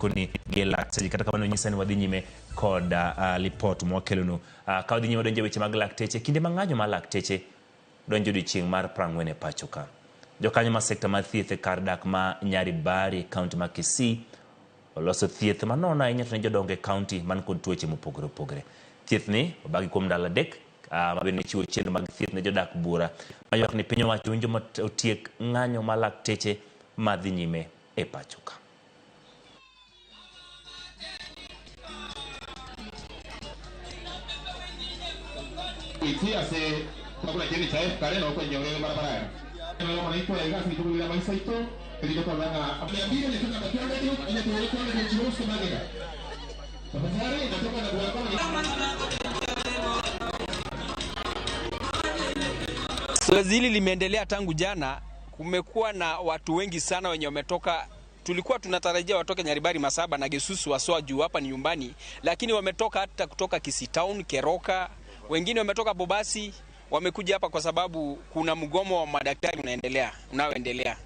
Koni gi lakteche. Kata kamano nyisa ni wadhi nyime kod lipot mwakelonu. Ka wadhi nyime donjo e weche mag lakteche, kinde ma ng'anyo mar lakteche donjo odiochieng' mar 40 e pacho ka. Jokanyo mar sekta mar thieth e kar dak ma Nyaribari e kaunti ma Kisii oloso thieth manono ahinya to ne jodongo e kaunti man kod tuoche mopogore opogore. Thieth ni obagi kuom ndalo 3 ma bende chiwo chenro mag thieth ne jodak bura maywak ni piny owacho winjo otiek ng'anyo mar lakteche madhi nyime e pacho ka. Zoezi hili limeendelea tangu jana. Kumekuwa na watu wengi sana wenye wametoka. Tulikuwa tunatarajia watoke Nyaribari, Masaba na Gesusu waswa juu hapa ni nyumbani, lakini wametoka hata kutoka Kisii Town, Keroka, wengine wametoka Bobasi, wamekuja hapa kwa sababu kuna mgomo wa madaktari unaendelea, unaoendelea.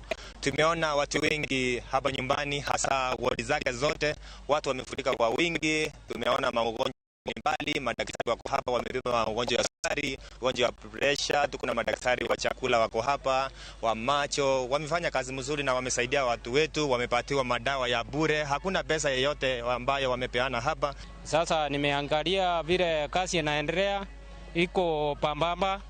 Tumeona watu wengi hapa nyumbani, hasa wodi zake zote, watu wamefurika kwa wingi. Tumeona magonjwa mbalimbali, madaktari wako hapa wamebeba magonjwa ya sukari, ugonjwa wa pressure, tuko na madaktari wa chakula wako hapa, wa macho, wamefanya kazi mzuri na wamesaidia watu wetu, wamepatiwa madawa ya bure, hakuna pesa yeyote ambayo wamepeana hapa. Sasa nimeangalia vile kazi inaendelea, iko pambamba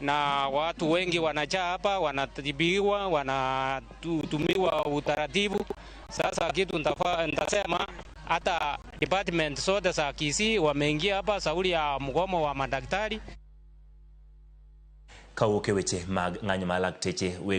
na watu wengi wanajaa hapa, wanatibiwa, wanatumiwa utaratibu. Sasa kitu nitasema hata department zote za Kisii wameingia hapa sauli ya mgomo wa madaktari. Kawuok e weche mag ng'anyo mar lakteche weg